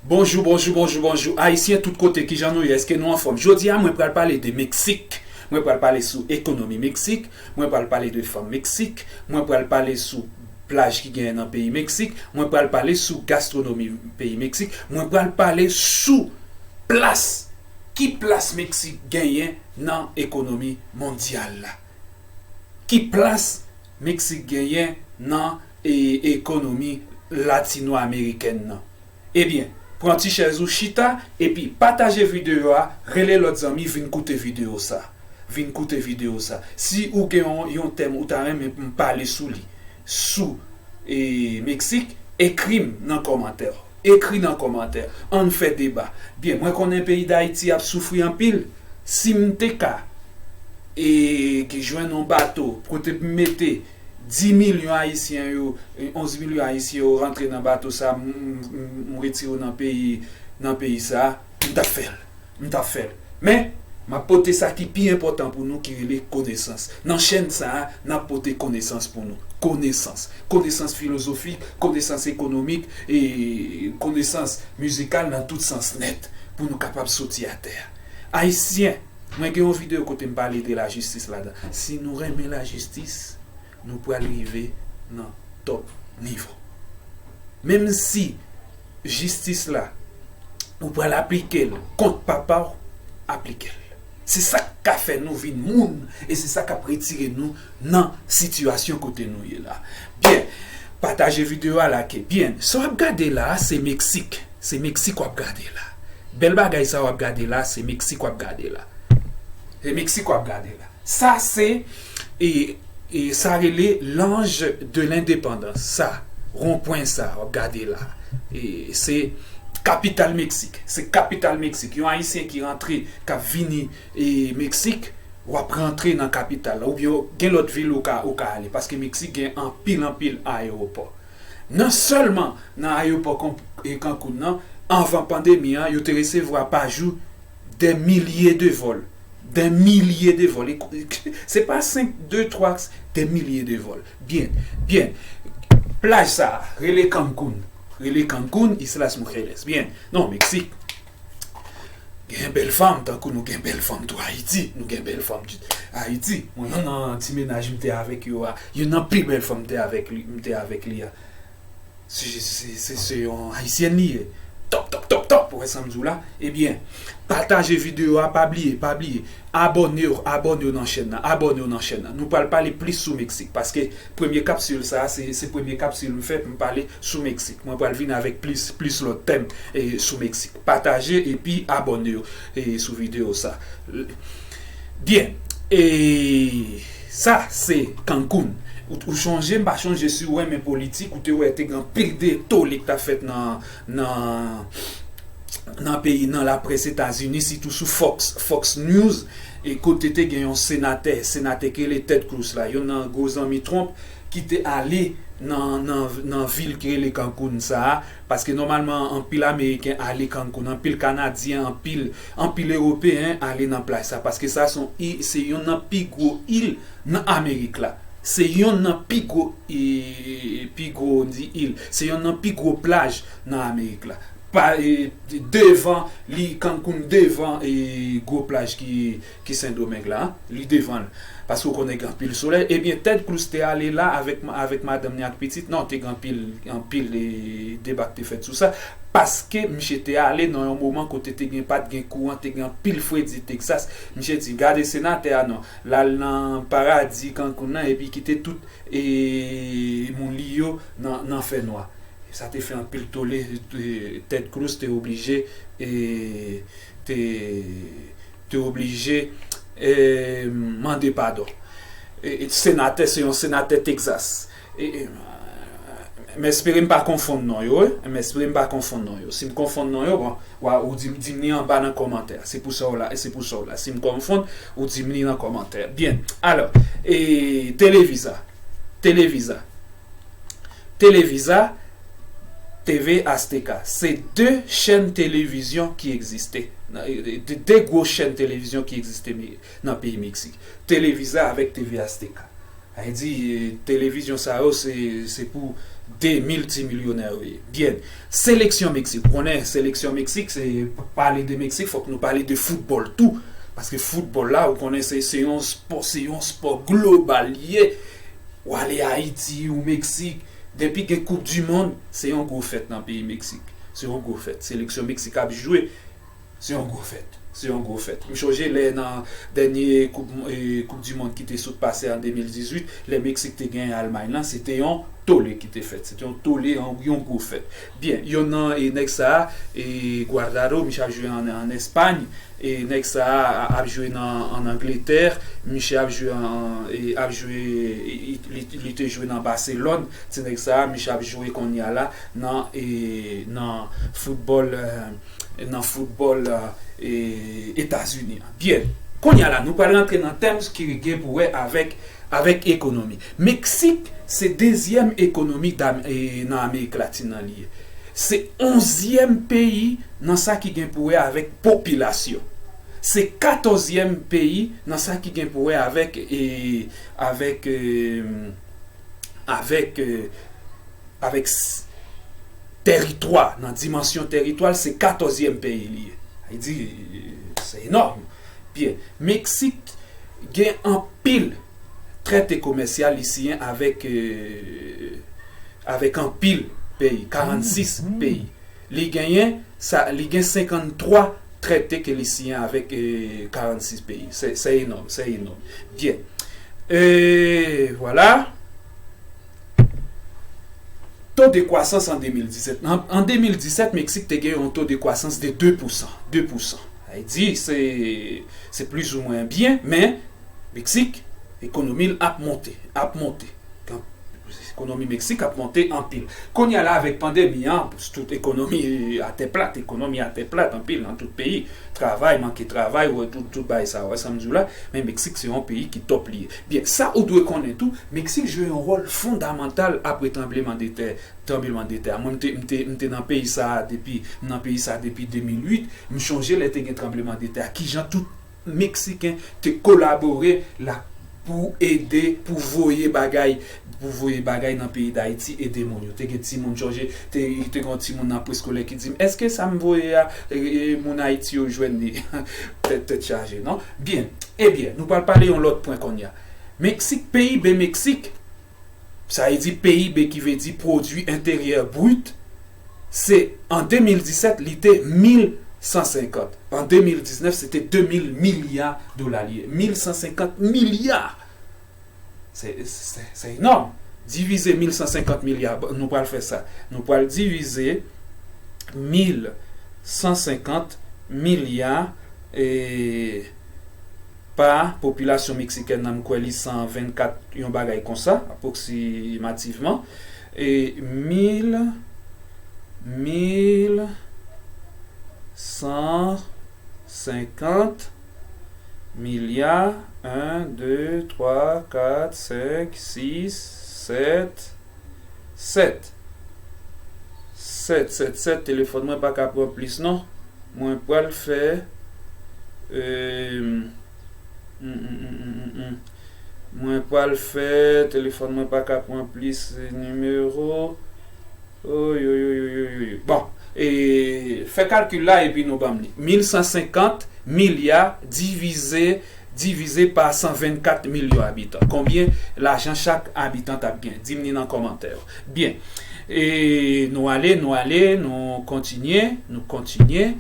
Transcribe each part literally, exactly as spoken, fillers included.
Bonjou, bonjou, bonjou, bonjou. Ayisyen tout kote, kijan nou ye? Èske nou anfòm? Jodi a, mwen pral pale de Meksik. Mwen pral pale sou ekonomi Meksik. Mwen pral pale de fanm Meksik. Mwen pral pale sou plaj ki genyen nan peyi Meksik. Mwen pral pale sou gastwonomi peyi Meksik. Mwen pral pale sou plas, ki plas Meksik genyen nan ekonomi mondyal la. Ki plas Meksik genyen nan e, ekonomi latino-amerikèn nan? Ebyen, pran ti chèz ou chita, epi pataje videyo a, rele lòt zanmi vin koute videyo sa. Vin koute videyo sa. Si ou gen yon, yon tèm ou ta renmen pou m pale sou li, sou e, Meksik, ekri m nan kòmantè. Ekri nan kòmantè. Ann fè deba. Byen, mwen konnen peyi Dayiti ap soufri anpil. Si m te ka e, ki jwenn yon bato kote m mete dis milyon Ayisyen yo, e, onz milyon Ayisyen yo rantre nan bato sa, m, m, m, m retire yo nan peyi, nan peyi sa, m t ap fè l. M t ap fè l. Men, m ap pote sa ki pi enpòtan pou nou ki rele konesans. Nan chèn sa a, n ap pote konesans pou nou. Konesans. Konesans filozofik, konesans ekonomik, e konesans mizikal nan tout sans nèt pou nou kapab soti atè a. Ayisyen, mwen gen yon videyo kote m pale de lajistis ladan. Si nou renmen lajistis, nou pral rive nan top nivo. Menm si jistis la, ou pral aplike l kont papa w, aplike l. Se sa k ka fè nou vin moun, e se sa k ap retire nou nan sitiyasyon kote nou ye la. Byen, pataje videyo a, like. Byen, sa w ap gade la a, se Meksik. Se Meksik w ap gade la. Bèl bagay sa w ap gade la, se Meksik w ap gade la. Se Meksik w ap gade la. Sa se, e, e sa rele L'Ange de l'Indépendance. Sa, wonpwen sa, w ap gade la. E se kapital Meksik. Se kapital Meksik. Yon Ayisyen ki rantre, k ap vini, e, Meksik, w ap rantre nan kapital la. Oubyen gen lòt vil ou ka, ou ka ale. Paske Meksik gen anpil, anpil ayewopò. Nan sèlman nan ayewopò Kon-, e Cancun nan, anvan pandemi an, yo te resevwa pa jou dè milye de vòl. Dè milye de vòl. E, se pa senk, de, twa, dè milye de vòl. Byen, byen. Plaj sa a, rele Cancun. Rele Cancun, Islas Mujeres. Byen. Non, Meksik. Gen bèl fanm, tankou nou gen bèl fanm tou Ayiti. Nou gen bèl fanm di Ayiti. Mwen, youn nan ti mennaj m te avèk yo a, youn nan pi bèl fanm m te avèk li, m te avèk li a. Se, se, se, se yon Ayisyèn li ye. Top, top, top, top, ou wè sa m di w la? Ebyen, pataje videyo a, pa bliye, pa bliye. Abòne w, abòne w nan chèn nan, abòne w nan chèn nan. Nou pral pale plis sou Meksik, paske premye kapsil sa a, se, se premye kapsil m fè pou m pale sou Meksik. Mwen pral vin avèk plis, plis lòt tèm, e, sou Meksik. Pataje epi abòne w, e, sou videyo sa. Byen, e, sa se Cancun. Ou, ou chonje, m pa chonje si w renmen politik, ou te wè te gen anpil de tole k t ap fèt nan, nan, nan peyi, nan laprès Etazini, sitou sou Fox, Fox News, e kote te gen yon senatè, senatè ki rele Ted Cruz la, youn nan gwo zanmi Trump, ki te ale nan, nan, nan vil ki rele Cancun sa a, paske nòmalman anpil Ameriken ale Cancun, anpil Kanadyen, anpil, anpil Ewopeyen ale nan plaj sa, paske sa se yon i-, se youn nan pi gwo il nan Amerik la. Se youn nan pi gwo, e, pi gwo, di il, se youn nan pi gwo plaj nan Amerik la. Pa, e, devan, li Cancun devan, e, gwo plaj ki, ki Sendomeng la, li devan l. Paske w konnen gen anpil solèy. Ebyen, Ted Cruz te ale la avèk, avèk madanm ni ak pitit. Non, te gen anpil, anpil, e, deba k te fèt sou sa. Paske misye te ale nan yon moman kote te gen, pa t gen kouran, te gen anpil fredi Texas. Misye di, gade senatè a non, l al nan paradi Cancun nan, epi kite tout, e, moun li yo nan, nan fènwa. Sa te fè anpil tole, e, Ted Cruz te oblije, e, te, te oblije, e, mande padon. E, e, senatè, se yon senatè Texas. E, e, m espere m pa konfonn non yo, wi. M espere m pa konfonn non yo. Si m konfonn non yo, bon, wa, ou di, di m li anba nan kòmantè. Se pou sa w la, se pou sa w la. Si m konfonn, ou di m li nan kòmantè. Byen. Alò, e, Televisa. Televisa. Televisa, T V Azteca. Se de chèn televizyon ki egziste. De, de gwo chèn televizyon ki egziste nan peyi Meksik. Televisa avèk T V Azteca. Sa vle di, e, televizyon sa yo, se, se pou, De miltimilyonè yo ye. Byen, seleksyon Meksik. Ou konnen, seleksyon Meksik, se pale de Meksik, fòk nou pale de foutbòl tou. Paske foutbòl la, ou konnen, se, se yon spò, se yon spò global li ye. Ou ale Ayiti, ou Meksik, depi gen Koup di Mond, se yon gwo fèt nan peyi Meksik. Se yon gwo fèt. Seleksyon Meksik ap jwe, se yon gwo fèt. Se yon gwo fèt. M chonje lè nan dènye koup, e, koup di mond ki te sot pase an de mil dizuit, lè Meksik te genyen Almay lan, se te yon tole ki te fèt. Se te yon tole, yon, yon gwo fèt. Byen, yonn nan, e, nèg sa a, e, Guardado, misye ap jwe an, an Espay. E nèg sa a ap jwe nan, an Angletè. Misye ap jwe an, e, ap jwe, e, e, li, li te jwe nan Baselòn. Ti nèg sa a, misye ap jwe kounye a la nan, e, nan foutbòl, e, nan foutbòl, e, Etazini an. Byen, kounye a la, nou pral rantre nan tèm ki gen pou wè avèk, avèk ekonomi. Meksik se dezyèm ekonomi dam-, e, nan Amerik Latin nan li ye. Se onzyèm peyi nan sa ki gen pou wè avèk popilasyon. Se katòzyèm peyi nan sa ki gen pou wè avèk, e, avèk, e, avèk, e, avèk s-, tèritwa, nan dimansyon tèritwa, se katòzyèm peyi li ye. Sa vle di, se enòm. Byen, Meksik gen anpil trete komèsyal li siyen avèk, e, avèk anpil peyi, karannsis peyi. Li genyen, sa, li gen senkanntwa trete ke li siyen avèk, e, karannsis peyi. Se, se enòm, se enòm. Byen. E, vwala. To de kwasans an de mil disèt. An, an de mil disèt, Meksik te gen yon to de kwasans de de pousan. De pousan. Sa vle di, se, se plizoumwen byen, men Meksik, ekonomi l ap monte, ap monte. Kan-, ekonomi Meksik ap monte anpil. Kounye a la, avèk pandemi an, tout ekonomi atè plat, ekonomi atè plat anpil nan tout peyi. Travay, manke travay, wè tout, tout bagay sa, wè sa m di w la. Men Meksik se yon peyi ki top li ye. Byen, sa ou dwe konnen tou, Meksik jwe yon wòl fondamantal apre tranbleman de tè, tranbleman de tè a. Mwen, m te, m te, m te nan peyi sa a depi, m nan peyi sa a depi de mil uit. M chonje lè te gen tranbleman de tè a, kijan tout Meksiken te kolabore la pou ede, pou voye bagay, pou voye bagay nan peyi Dayiti, ede moun yo. Te gen timoun, chonje, te, te gen yon timoun nan preskolè ki di m, "Èske sa m voye a, e, e, moun Ayiti yo jwenn li?" Tèt, tèt chaje, non? Byen, ebyen, nou pral pale yon lòt pwen kounye a. Meksik, P I B Meksik, sa vle di P I B ki vle di pwodui enteryè brit, se an de mil disèt, li te mil san senkant. An de mil diznèf, se te de mil milya dola li ye. Mil san senkant milya! Se, se, se enòm. Divize mil san senkant milya, nou pral fè sa. Nou pral divize mil san senkant milya, e, pa popilasyon meksiken nan, m kwè li san vennkat, yon bagay konsa, apwoksimativman. E mil, mil san senkant milya, en, de, twa, kat, senk, sis, sèt, sèt. Sèt, sèt, sèt, telefòn mwen pa ka pran plis non. Mwen pral fè, euh, hmm, hmm, hmm, hmm, hmm, hmm. Mwen pral fè, telefòn mwen pa ka pran plis nimewo. Oy, oy, oy, oy, oy, oy. Bon, e, fè kalkil la epi nou ban m li. Mil san senkant milya divize, divize pa san vennkat milyon abitan. Konbyen lajan chak abitan t ap gen? Di m li nan kòmantè yo. Byen. E nou ale, nou ale, nou kontinye, nou kontinye.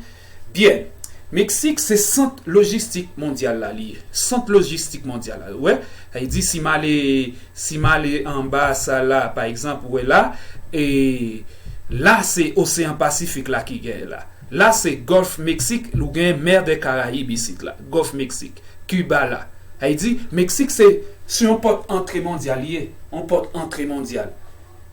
Byen. Meksik se sant lojistik mondyal la li ye. Sant lojistik mondyal la. Ou wè? Sa vle di si m ale, si m ale anba sa la, pa egzanp, ou wè la, e la se Oseyan Pasifik la ki genyen la. La se Gòlf Meksik, ou genyen Mer des Caraïbes isit la. Gòlf Meksik, Kiba la. Sa vle di, Meksik se, se yon pòt antre mondyal li ye. Yon pòt antre mondyal.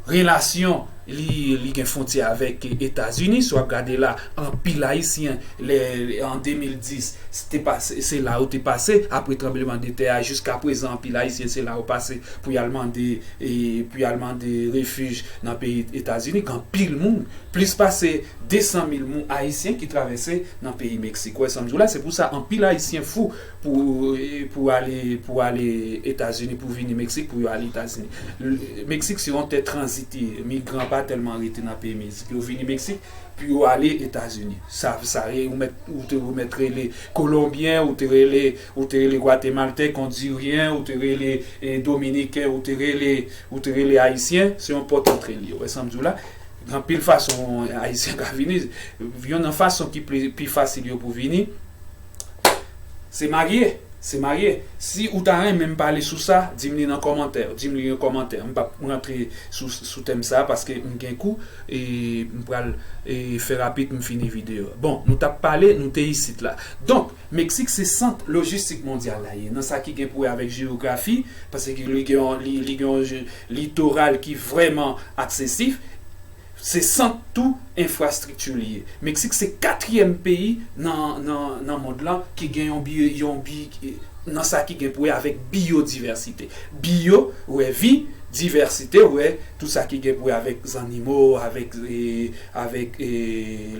Relasyon Li, li gen fwontyè avèk Etazini. Si w ap gade la, anpil Ayisyen, lè, an de mil dis, se te pase, se la yo te pase, apre tranblemanntè a, jiska prezan, anpil Ayisyen, se la yo pase pou y al mande, e, pou y al mande refij nan peyi Etazini. Gen anpil moun, plis pase de san mil moun Ayisyen ki travèse nan peyi Meksik. Ou wè sa m di w la, se pou sa anpil Ayisyen fou pou, pou ale, pou ale Etazini, pou vini Meksik, pou yo ale Etazini. L-, Meksik se yon tè tranzit, migran pa tèlman rete nan peyi Meksik. Yo vini Meksik pou yo ale Etazini. Sa, sa, ou mèt, ou te, ou mèt rele Kolonbyen, ou te rele, ou te rele Gwatemaltèk, Ondiryen, ou te rele, e, Dominiken, ou te rele, ou te rele Ayisyen, se yon pòt antre li. Ou wè sa m di w la? Gen anpil fason Ayisyen ka vini. Youn nan fason ki pi, pi fasil yo pou vini, se marye. Se marye. Si ou ta renmen m pale sou sa, di m li nan kòmantè. Di m li nan kòmantè. M p ap rantre sou, sou tèm sa a paske m gen kou e m pral, e, fè rapid, m fini videyo. Bon, nou t ap pale, nou te isit la. Donk, Meksik se sant lojistik mondyal la ye. Nan sa ki gen pou wè avèk jeyografi, paske li gen yon, li, li gen yon je-, litoral ki vrèman aksesif, se sant tou enfrastrikti li ye. Meksik se katriyèm peyi nan, nan, nan mond lan ki gen yon bi-, yon bi-, nan sa ki gen pou wè avèk biyodivèsite. Biyo, ou wè vi, divèsite, ou wè tout sa ki gen pou wè avèk zannimo, avèk, e, avèk, e,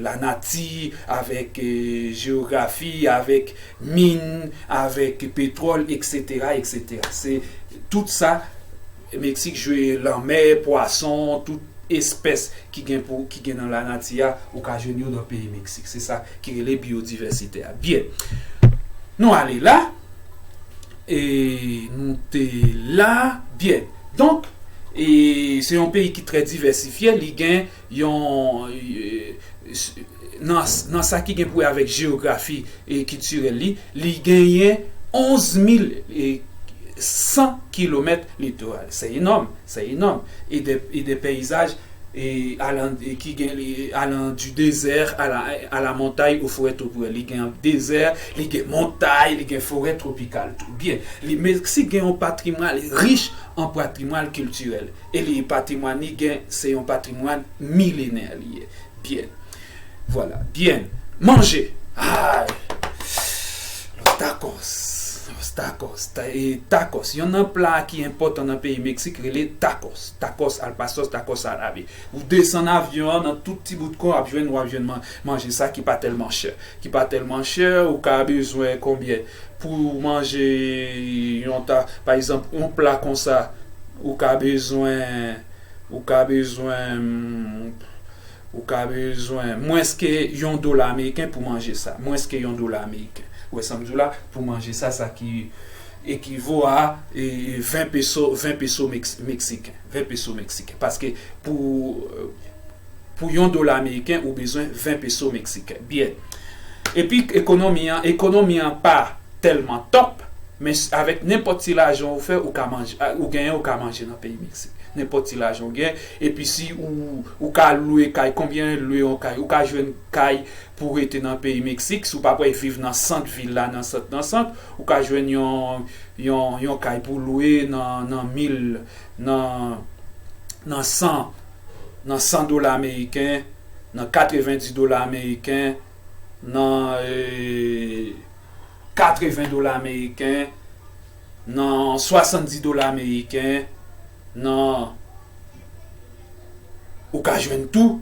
lanati, avèk, e, jeyografi, avèk min, avèk petwòl, etsetera, etsetera. Se tout sa, Meksik jwe, lanmè, pwason, tout espès ki gen pou, ki gen nan lanati a, ou ka jwenn yo nan peyi Meksik. Se sa ki rele biyodivèsite a. Byen. Nou ale la. E nou te la. Byen. Donk, e se yon peyi ki trè divèsifye. Li gen yon, e, s-, nan, nan sa ki gen pou wè avèk jeyografi e kiltirèl li, li genyen onz mil san kilomèt litoral. Se enòm, se enòm. E de, e de peyizaj, e alan, e ki gen, e alan du désert à la, à la montagne, aux forêts tropicales. Li gen dezè, li gen montay, li gen forè twopikal tou. Byen, li, Meksik gen yon patrimwàn rich an patrimwàn kiltirèl. E li, patrimwàn li gen, se yon patrimwàn milenè li ye. Byen. Vwala. Byen. Manje. Ay. Los tacos. Los tacos. Ta-, e tacos. Youn nan pla ki enpòtan nan peyi Meksik rele tacos. Tacos al pastor, tacos árabe. Ou desann avyon an, nan tout ti bout kwen w ap jwenn, w ap jwenn man-, manje sa ki pa tèlman chè. Ki pa tèlman chè, ou ka bezwen konbyen? Pou manje yon ta, pa egzanp, yon pla konsa, ou ka bezwen, ou ka bezwen, ou ka bezwen mwens ke yon dola ameriken pou manje sa. Mwens ke yon dola ameriken. Ou wè sa m di w la? Pou manje sa, sa ki ekivo a, e, ven peso, ven peso meks-, meksiken. Ven peso meksiken. Paske pou, pou yon dola ameriken, ou bezwen ven peso meksiken. Byen. Epi ekonomi an, ekonomi an pa tèlman top, men s-, avèk nenpòt ti lajan ou fè, ou ka manje, a, ou genyen, ou ka manje nan peyi Meksik. Nenpòt ti lajan ou genyen. Epi si ou, ou ka lwe kay, konbyen lwe yon kay? Ou ka jwenn kay pou rete nan peyi Meksik, si w pa prale viv nan sant vil la, nan sant, nan sant, ou ka jwenn yon, yon, yon kay pou lwe nan, nan mil, nan, nan san, nan san dola ameriken, nan katrevenndis dola ameriken, nan, e, katreven dola ameriken, nan swasanndis dola ameriken, nan, ou ka jwenn tou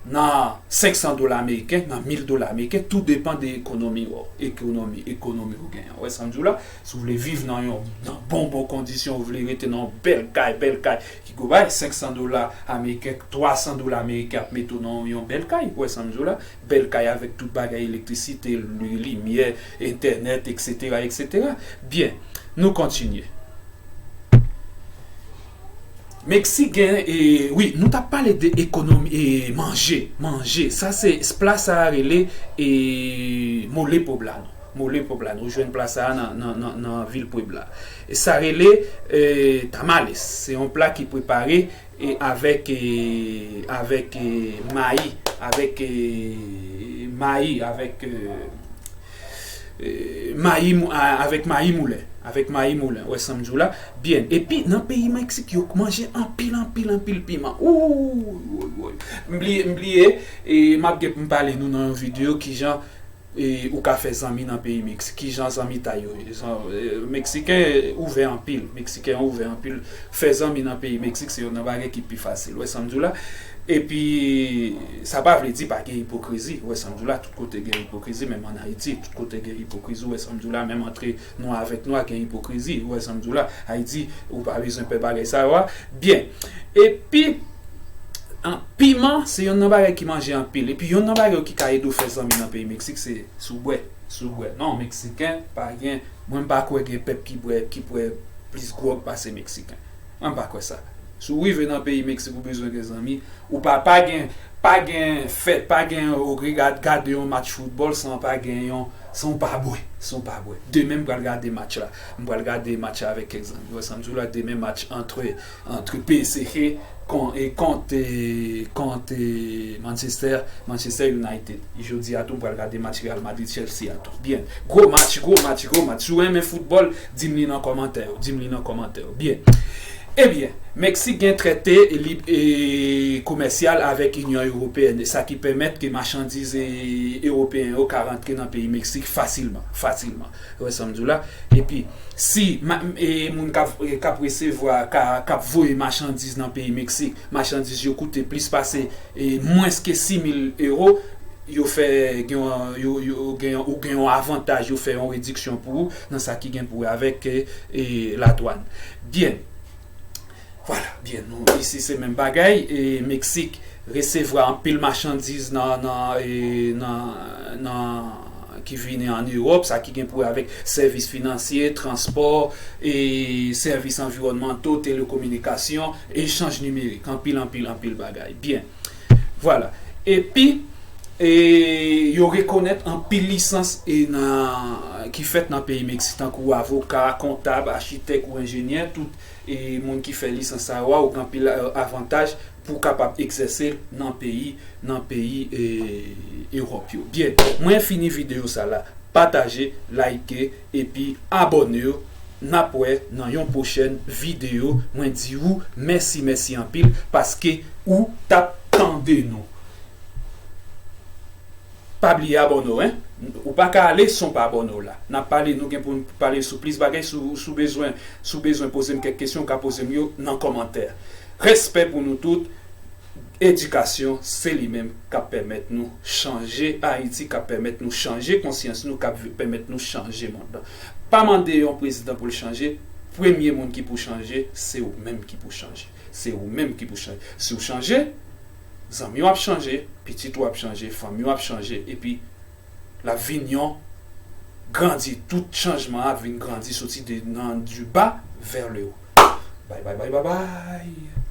nan senk san dola ameriken, nan mil dola ameriken, tou depann de ekonomi w, ekonomi, ekonomi ou genyen. Ou wè sa m di w la? Si w vle viv nan yon, nan bon, bon kondisyon, ou vle rete nan yon bèl kay, bèl kay, ki gwo bay, senk san dola ameriken, twa san dola ameriken ap mete w nan yon bèl kay. Ou wè sa m di w la? Bèl kay avèk tout bagay, elektrisite, li-, limyè, entènèt, etsetera, etsetera. Byen, nou kontinye. Meksik gen, e, wi, nou t ap pale de ekonomi, e, manje, manje. Sa se, pla sa a rele, e, mole poblano. Mole poblano. Ou jwenn pla sa a nan, nan, nan, nan vil Puebla. E sa rele, e, tamales. Se yon pla ki prepare, e, avèk, e, avèk, e, mayi, avèk, e, mayi, avèk, e, e, mayi mou-, a, avèk mayi moulen. Avèk mayi moulen, wè sa m di w la. Byen. Epi, nan peyi Meksik, yo manje anpil, anpil, anpil piman. Wouy, wouy, wouy. M bliye, m bliye, e m ap gen pou m pale nou nan yon videyo kijan e, ou ka fè zanmi nan peyi Meksik. Kijan zanmitay yo ye? Zan, e, Meksiken ouvè anpil. Meksiken ouvè anpil. Fè zanmi nan peyi Meksik, se youn nan bagay ki pi fasil. Wè sa m di w la? Epi, sa pa vle di pa gen ipokrizi. Wè sa m di w la? Tout kote gen ipokrizi, menm ann Ayiti, tout kote gen ipokrizi. Wè sa m di w la? Menm antre nwa avèk nwa gen ipokrizi. Wè sa m di w la? Ayiti, ou pa bezwen pè bagay sa yo a. Byen. Epi, an, piman, se youn nan bagay ki manje anpil. Epi, youn nan bagay yo ki ka ede w fè zanmi nan peyi Meksik, se si w bwè. Si w bwè. Non, Meksiken pa gen, mwen m pa kwè gen pèp ki bwè, ki bwè plis gwòg pase Meksiken. Mwen m pa kwè sa. Si w rive nan peyi Meksik, ou bezwen gen zanmi, ou pa, pa gen, pa gen fèt, pa gen, ou gad-, gade yon match foutbòl san pa gen yon, san w pa bwè, san w pa bwè. Demen m pral gade match la. M pral gade match la avèk kèk zanmi. Wè sa m di w la, demen match antre, antre P S G kon, e kont, e kont, e Manchester, Manchester United. Jodi a tou, m pral gade match Real Madrid Chelsea a tou. Byen. Gwo match, gwo match, gwo match. Si w renmen foutbòl, di m li nan kòmantè yo. Di m li nan kòmantè yo. Byen. Ebyen, Meksik gen trete lib e komèsyal avèk Inyon Ewopeyèn, sa ki pèmèt ke machandiz e, ewopeyen yo ka rantre nan peyi Meksik fasilman, fasilman. Wè sa m di w la? Epi, si ma, e, moun k ap, e, k ap resevwa, ka, k ap voye machandiz nan peyi Meksik, machandiz yo koute plis pase, e, mwens ke sis mil ewo, yo fè gen yon, yo, yo gen, ou gen yon avantaj, yo fè yon rediksyon pou ou nan sa ki gen pou wè avèk, e, e, ladwàn. Byen. Vwala, byen, nou, isi se menm bagay, e, Meksik resevwa anpil machandiz nan, nan, e, nan, nan, ki vini ann Ewòp, sa ki gen pou wè avèk sèvis finansye, transpò, e, sèvis anviwònmanto, telekominikasyon, echanj nimerik, anpil, anpil, anpil bagay. Byen. Vwala. Epi, e, yo rekonèt anpil lisans, e, nan, ki fèt nan peyi Meksik, tankou avoka, kontab, achitèk ou enjenyè, tout, e, moun ki fè lisans sa yo a, ou gen anpil, e, avantaj pou w kapab egzèse l nan peyi, nan peyi, e, Ewòp yo. Byen, mwen fini videyo sa la. Pataje, like, epi abòne w. N ap wè nan yon pwochèn videyo. Mwen di ou mèsi, mèsi anpil paske ou t ap tande nou. Pa bliye abòne w, en. Ou pa ka ale san w pa abòne w la. N ap pale, nou gen pou n pale sou plis bagay. Si w, si w bezwen, si w bezwen poze m kèk kesyon, ou ka poze m yo nan kòmantè. Respè pou nou tout. Edikasyon, se li menm k ap pèmèt nou chanje Ayiti, k ap pèmèt nou chanje konsyans nou, k ap pèmèt nou chanje mond lan. Pa mande yon prezidan pou l chanje, premye moun ki pou chanje, se ou menm ki pou chanje. Se ou menm ki pou chanje. Si w chanje, zanmi w ap chanje, pitit ou ap chanje, fanmi w ap chanje, epi l ap vin yon grandi. Tout chanjman ap vin grandi soti de nan du bas vers le haut. Bye bye bye bye bye.